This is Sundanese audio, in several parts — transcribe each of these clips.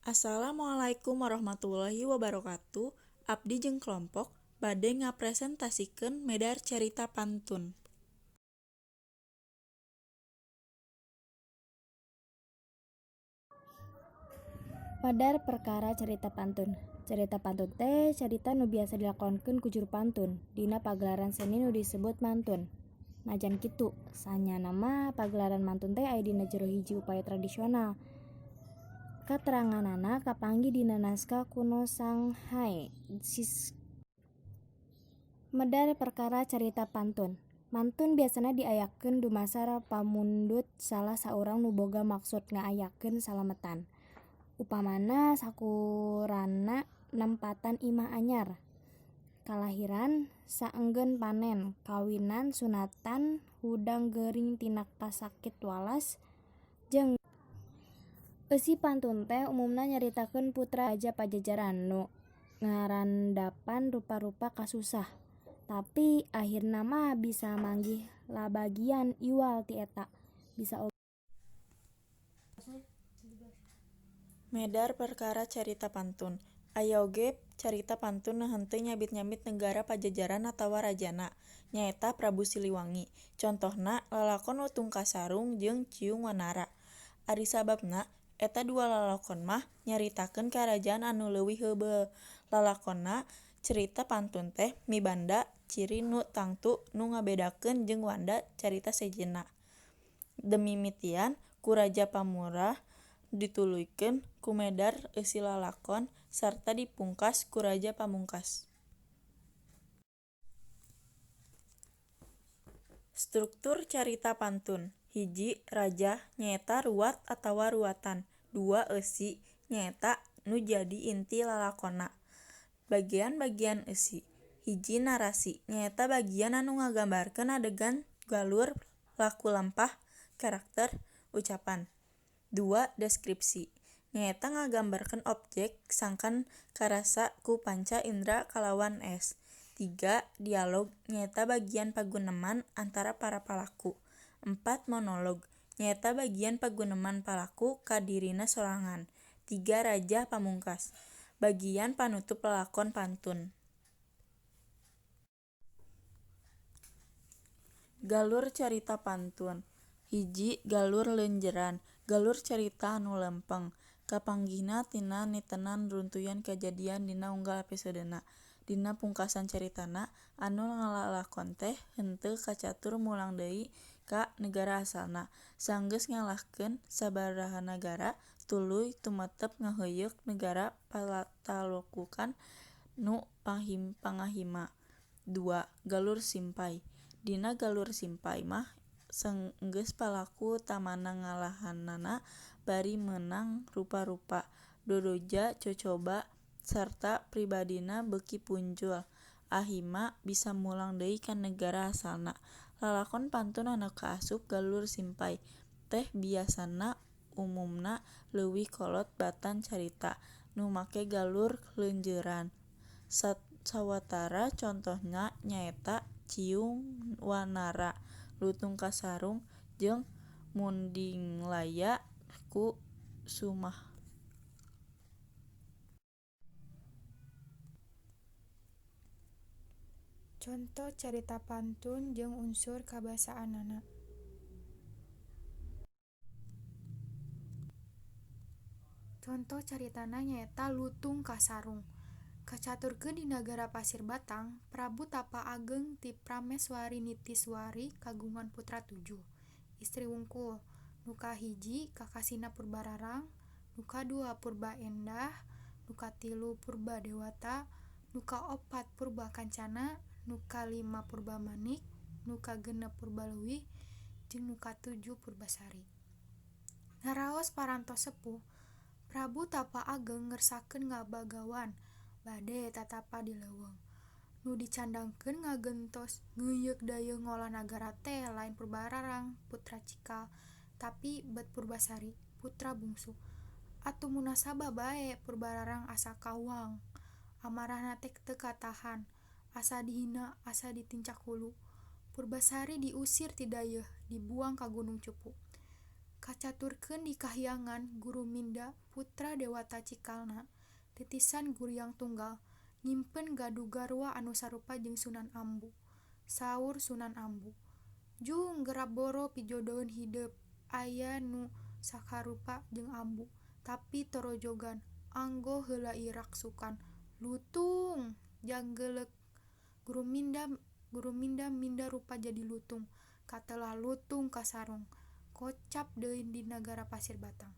Assalamualaikum warahmatullahi wabarakatuh. Abdi jeung kelompok bade ngapresentasikeun medar carita pantun. Medar perkara carita pantun. Carita pantun teh carita nu biasa dilakonkeun ku juru pantun dina pagelaran seni nu disebut mantun. Najan kitu, sanyana mah pagelaran mantun teh aya dina jero hiji upaya tradisional. Kateranganana kapanggih dina naskah kuno Sanghai. Medar perkara carita pantun. Mantun biasana diayakeun dumasar pamundut salah saurang nu boga maksud ngaayakeun salametan. Upamana sakurana nempatan imah anyar, kalahiran, saenggeun panen, kawinan, sunatan, hudang gering tina kasakit walas, jeung. Eusi pantun teh umumna nyaritakeun putra raja Pajajaran nu ngarandapan rupa-rupa kasusah, tapi ahirna mah bisa manggih labagian iwal ti eta. Bisa oge. Medar perkara carita pantun. Aya oge carita pantun nu henteu nyabit-nyabit negara Pajajaran atawa rajana, nyaeta Prabu Siliwangi. Contohna lalakon Lutung Kasarung jeung Ciung Wanara. Ari sababna, eta dua lalakon mah nyaritakeun karajaan anu leuwih heubeul. Lalakonna carita pantun teh mibanda ciri nu tangtu nu ngabedakeun jeung wanda carita sejenna. Dimimitian ku raja pamurah, dituluykeun ku medar eusi lalakon, sarta dipungkas ku raja pamungkas. Struktur carita pantun. 1. Rajah nyaeta ruwat atawa ruwatan. 2. Eusi nyaeta nu jadi inti lalakonna. Bagian-bagian eusi. 1. Narasi nyaeta bagian anu ngagambarkeun adegan, galur, laku-lampah, karakter, ucapan. 2. Deskripsi nyaeta ngagambarkeun objek sangkan karasa ku panca indra kalawan es. 3. Dialog nyaeta bagian paguneman antara para palaku. 4. Monolog nyaeta bagian paguneman palaku ka dirina sorangan. 3. Rajah pamungkas bagian panutup lalakon pantun. Galur Carita Pantun. 1. Galur Leunjeran galur carita anu lempeng. Kapanggihna tina nitenan runtuyan kajadian dina unggal episodena. Dina pungkasan caritana, anu ngalalakon teh henteu kacatur mulang deui ka negara asalna. Sanggeus ngalahkeun sababaraha nagara, tuluy tumetep ngaheuyeuk negara Patalukeukan nu pangahima. 2. Galur Simpay Dina galur simpay mah sanggeus palaku utamana ngalahanana bari meunang rupa-rupa dodoja cocoba sarta pribadina beuki punjul ahima bisa mulang deui ka negara asalna. Lalakon pantun anu kaasup galur simpay teh biasana umumna leuwih kolot batan carita nu make galur leunjeuran. Sawatara contona nyaeta Ciung Wanara, Lutung Kasarung jeung Mundinglaya Kusumah. Conto Carita pantun jeung unsur kabasaanana. Conto caritana nyaeta Lutung Kasarung. Kacaturkeun di Nagara Pasir Batang, Prabu Tapa Ageng ti Prameswari Nitiswari kagungan putra tujuh, istri wungkul. Nu kahiji kakasihna Purbararang, nu kadua Purba Endah, nu katilu Purba Dewata, nu kaopat Purba Kancana, nu kalima Purba Manik, nu kagenep Purba Leuwih, jeung nu katujuh Purbasari. Ngaraos parantos sepuh, Prabu Tapa Ageng ngersakeun ngabagawan bade tatapa di leuweung. Nu dicandangkeun ngagentos ngeuyeuk dayeuh ngolah nagara teh lain Purbararang putra cikal, tapi bet Purbasari putra bungsu. Atuh munasabah bae Purbararang asa kawang. Amarahna teh teu katahan, asa dihina, asa ditincak hulu. Purbasari diusir ti dayeuh, dibuang ka Gunung Cupu. Kacaturkeun di kahyangan Guruminda putra Dewata Cikalna titisan Guriang Tunggal nyimpen gaduh garwa anu sarupa jeung Sunan Ambu. Saur Sunan Ambu, "Jung gera boro pijodoheun hidep aya nu sakarupa jeung Ambu tapi torojogan anggo heula ieu raksukan lutung janggelek." Guruminda minda rupa jadi lutung. Katelah lutung kasarung kocap deui di nagara Pasir Batang.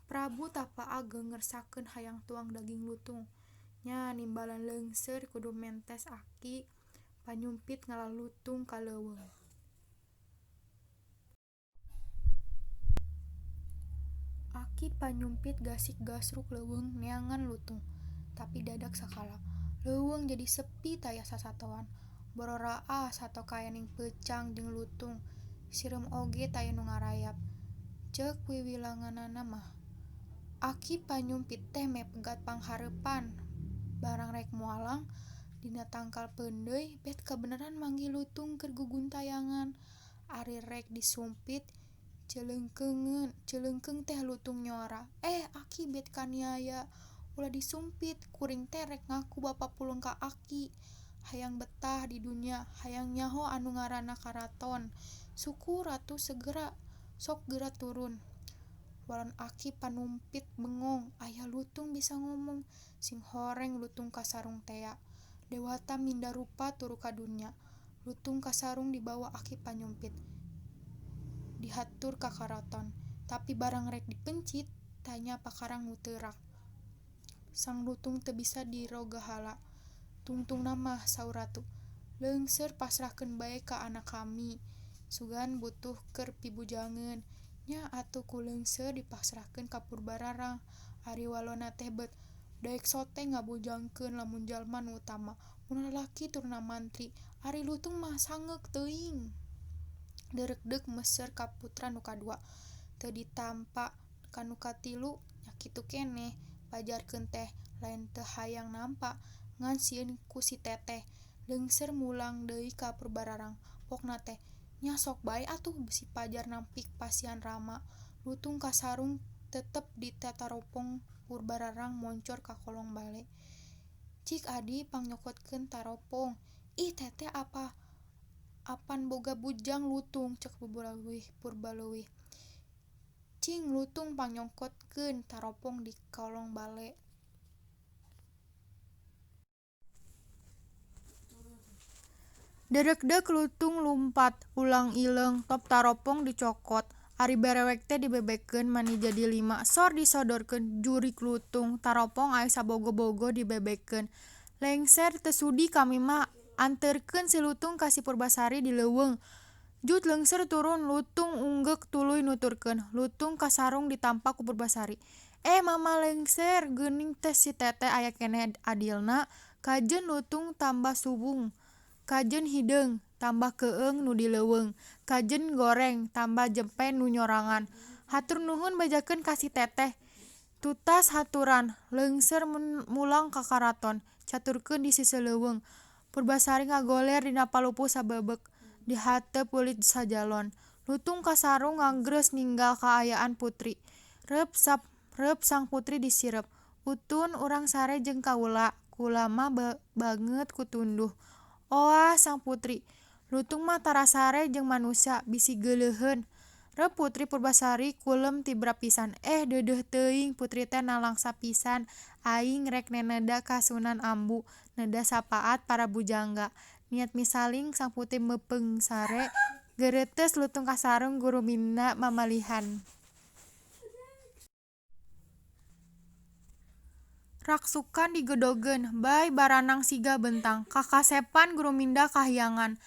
Prabu Tapa Ageng ngersakeun hayang tuang daging lutung. Nya nimbalan leungser kudu mentes Aki Panyumpit ngala lutung ka leuweung. Aki Panyumpit gasik gasruk leuweung neangan lutung, tapi dadak sakala. Leuweung jadi sepi taya sasatoan. Bororaah sato kaening peucang jeung lutung, sireum oge taya nu ngarayap. Ceuk wiwilanganana mah, Aki Panyumpit teh meh pegat panghareupan. Barang rek mualang dina tangkal peundeuy bet kabeneran manggih lutung keur guguntayangan. Ari rek disumpit celeungkeung teh lutung nyora, "Eh aki bet kaniaya ulah disumpit kuring teh rek ngaku bapa pulung ka aki. Hayang betah di dunya hayang nyaho anu ngaranna karaton. Suku ratu segera sok geura turun." Walon Aki Panumpit bengong aya lutung bisa ngomong singhoreng lutung kasarung tea. Dewata minda rupa turu ka dunya. Lutung Kasarung dibawa Aki Panyumpit dihatur ka karaton. Tapi barang rek dipencit tanya pakarang nu teurak. Sang lutung teu bisa dirogahala. "Tungtungna mah," saur ratu, "leungser pasrahkeun bae ka anak kami. Sugan butuh keur pibujangeun." Nya atuh ku leungser dipasrahkeun ka Purbararang. Ari walonna teh bet daek sote ngabujangkeun lamun jalma nu utama, mun lalaki turuna mantri, ari lutung mah sangeuk teuing. Deureukdeuk meser ka putra nu kadua, teu ditampa, ka nu katilu nya kitu keneh. Pajarkeun teh lain teu hayang nampa, ngan sieun ku si teteh. Leungser mulang deui ka Purbararang. Pokna teh, nya sok bae atuh bisi pajar nampik pasihan rama. Lutung Kasarung tetep di tataropong Purbararang moncor ka kolong bale. Cik adi pangnyokotkeun taropong. "Ih teteh apa apan boga bujang lutung," cek Purbaleuwih. Cing lutung pangnyokotkeun taropong di kolong bale. Deureukdeuk lutung lumpat ulang-ileung top taropong dicokot. Ari berewek teh dibebekeun mani jadi lima sor disodorkeun jurig lutung. Taropong aya sabogoh-bogoh dibebekeun. "Lengser teu sudi kami mah anteurkeun si lutung ka si Purbasari di leuweung." Jut leungser turun lutung unggeuk tuluy nuturkeun. Lutung Kasarung ditampa ku Purbasari. "Eh mama lengser geuning teh si teteh aya keneh adilna. Kajeun lutung tambah suwung. Kajeun hideung tambah keueung nu di leuweung. Kajeun goreng tambah jempe nu nyorangan. Hatur nuhun bejakeun ka si teteh." Tutas haturan leungser mulang ka karaton. Caturkeun di sisih leuweung. Purbasari ngagoler dina palupuh sabebek di hateup beulit sajalon. Lutung Kasarung ngagreus ninggal kaayaan putri. Reup sang putri disirep. "Utun urang sare jeung kaula, kula mah bangeut ku tunduh." Oah sang putri, lutung mah tara sare jeung manusa bisi geuleuheun. Reup putri Purbasari kulem tibra pisan. "Eh deudeuh teuing putri teh nalangsa pisan aing rek neneda ka Sunan Ambu neda sapaat para bujangga." Niat misaling sang putri meupeung sare, geureutes Lutung Kasarung Guruminda mamalihan. Raksukan digedogeun bae baranang siga bentang. Kakasepan Guruminda kahyangan.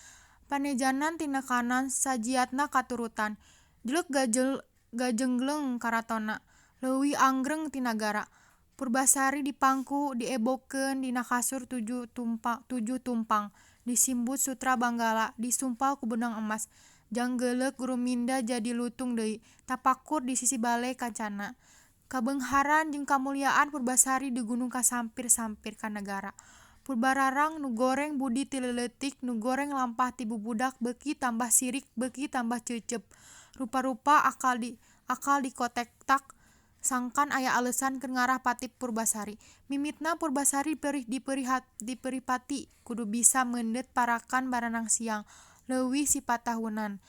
Panejanan tinekanan sajiatna katurutan. Jleuk gajenggleng karatonna leuwih anggreng ti nagara. Purbasari dipangku diebokeun dina kasur tujuh tumpang disimbut sutra banggala disumpal ku benang emas. Janggelek Guruminda jadi lutung deui tapakur di sisi bale kancana. Kabeungharan jeung kamuliaan Purbasari digunung kasampir-sampir ka nagara. Purbararang nu goreng budi ti leuletik nu goreng lampah ti bubudak beuki tambah sirik beuki tambah ceuceup. Rupa-rupa Akal dikotektak sangkan aya alesan keur ngarah pati Purbasari. Mimitina Purbasari dipeurih pati kudu bisa meundeut parakan baranang siang leuwih sipatahunan.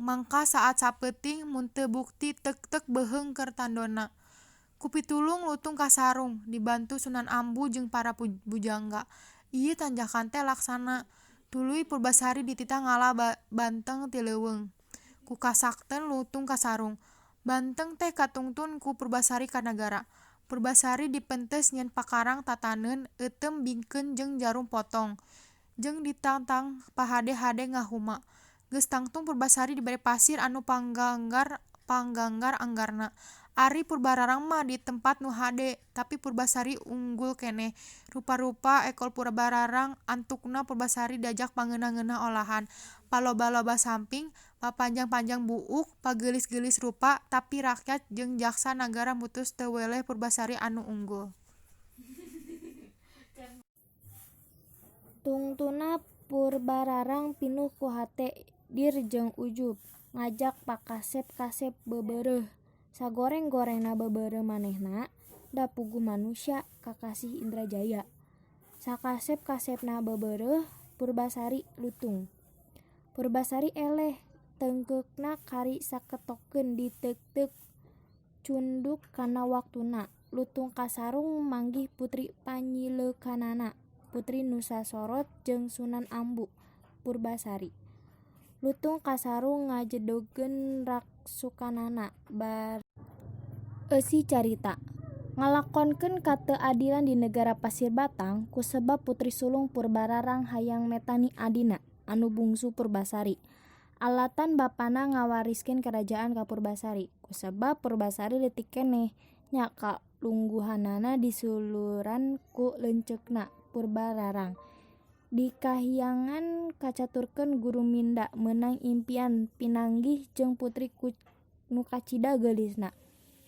Mangka saat sapeuting mun teu bukti teuk-teuk beuheung keur tandona. Ku pitulung Lutung Kasarung dibantu Sunan Ambu jeung para bujangga. Ieu tanjakan teh laksana. Tuluy Purbasari dititah ngala banteng ti leuweung. Ku kasakten Lutung Kasarung. Banteng teh katungtun ku Purbasari ka nagara. Purbasari dipentes nyieun pakarang tataneun, euteum bingkeun jeung jarum potong. Jeung ditantang pahade-hade ngahuma. Geus tangtung Purbasari dibere pasir anu pangganggar-anggarna. Ari Purbararang mah di tempat nu hade, tapi Purbasari unggul keneh. Rupa-rupa ekol Purbararang antukna Purbasari diajak pangeunah-ngeunah olahan. Paloba-loba samping, papanjang-panjang buuk, pageulis-geulis rupa, tapi rakyat jeung jaksa nagara mutus teu weleh Purbasari anu unggul. Tungtungna Purbararang pinuh ku hate dir jeung ujub ngajak pakasep-kasep beubeureuh. Sagoreng-gorengna beubeureuh manehna da puguh manusya kakasih Indrajaya. Sakasep-kasepna beubeureuh Purbasari Lutung. Purbasari eleh teungkeukna kari saketokeun diteukteuk cunduk kana waktuna. Lutung Kasarung manggih putri panyileukanana putri nu sasorot jeung Sunan Ambu Purbasari. Lutung Kasarung ngajedogkeun raksukanana bar. Eusi carita ngalakonkeun kateuadilan di negara Pasir Batang kusebab putri sulung Purbararang hayang metani adina anu bungsu Purbasari. Alatan bapana ngawariskeun karajaan ka Purbasari kusebab Purbasari leutik keneh nya kalungguhanana disuluran ku leunceukna Purbararang. Di kahyangan kacaturkeun Guruminda meunang impian pinanggih jeung putri nu kacida geulisna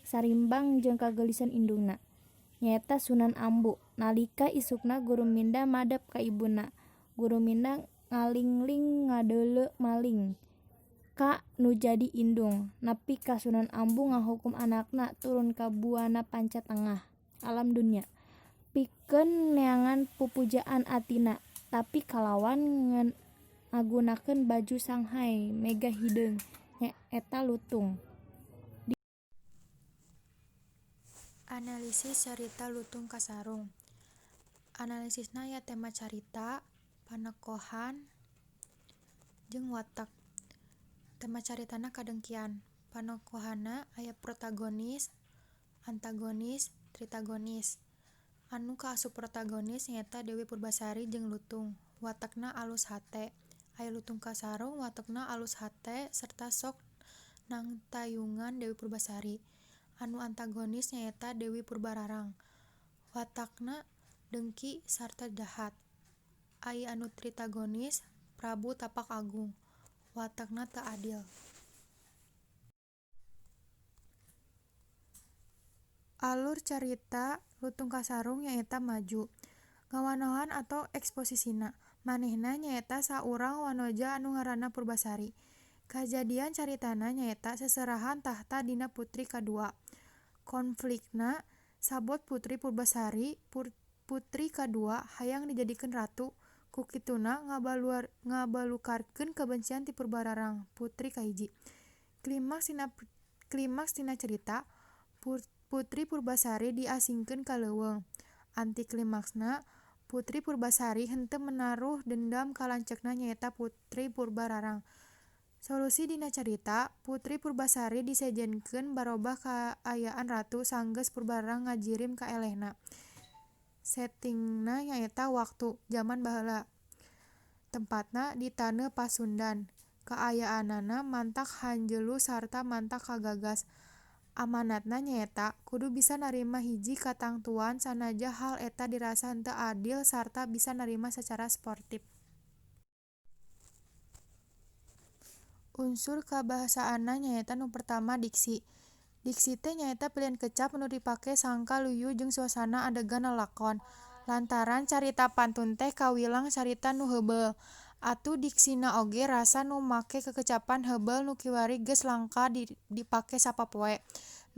sarimbang jeung kageulisan indungna nyaeta Sunan Ambu. Nalika isukna Guruminda madep ka ibuna. Guruminda ngalingling ngadeuleu maling ka nu jadi indung nepi ka Sunan Ambu ngahukum anakna turun ka buana panca tengah alam dunya pikeun neangan pupujaan atina tapi kalawan ngagunakeun baju Sanghai Mega Hideung nyaeta lutung. Analisis carita Lutung Kasarung. Analisisna aya tema carita, panokohan, jeung watek. Tema caritana kadengkian. Panokohanna aya protagonis, antagonis, tritagonis. Anu kaasup protagonis nyaeta Dewi Purbasari jeung Lutung. Watekna alus hate. Ari Lutung Kasarung watekna alus hate sarta sok nangtayungan Dewi Purbasari. Anu antagonis nyaeta Dewi Purbararang. Watakna dengki sarta jahat. Ai anu tritagonis Prabu Tapak Agung. Watekna teu adil. Alur carita Lutung Kasarung nyaeta maju. Ngawanohan atau eksposisina. Manehna nyaeta saurang wanoja anu ngaranna Purbasari. Kajadian caritana nyaeta seserahan tahta dina putri kadua. Konflikna sabot putri Purbasari putri kadua hayang dijadikeun ratu ku kituna ngabalukarkeun kabencian ti Purbararang putri kahiji. Klimaks tina carita Putri Purbasari diasingkeun ka leuweung. Antiklimaksna Putri Purbasari henteu menaruh dendam ka lanceukna nyaeta Putri Purbararang. Solusi dina carita Putri Purbasari disejenkeun barobah kaayaan ratu sanggeus Purbararang ngajirim kaelehna. Settingna nyaeta waktu jaman baheula. Tempatna di Taneuh Pasundan. Kaayaanana mantak hanjelu sarta mantak kagagas. Amanatna nyaeta kudu bisa narima hiji katangtuan sanajan hal eta dirasa henteu adil sarta bisa narima sacara sportif. Unsur kabahasaanna nyaeta nu pertama diksi. Diksi teh nyaeta pilihan kecap nu dipake sangkan luyu jeung suasana adegan lalakon. Lantaran carita pantun teh kawilang carita nu heubeul. Atuh diksina oge rasa nu make kekecapan heubeul nu kiwari geus langka dipake sapopoe.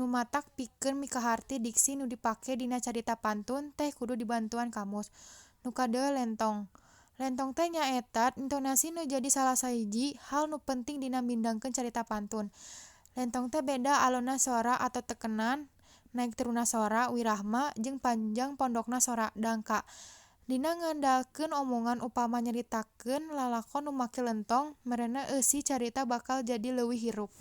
Nu matak pikeun mikaharti diksi nu dipake dina carita pantun teh kudu dibantuan kamus. Nu kadua lentong. Lentong teh nyaeta intonasi nu jadi salah sahiji hal nu penting dina mindangkeun carita pantun. Lentong teh beda alunna sora atau tekenan, naek turunna sora, wirahma, jeung panjang pondokna sora dangka. Dina ngedalkeun omongan upama nyaritakeun lalakon nu make lentong meureunan eusi carita bakal jadi leuwih hirup.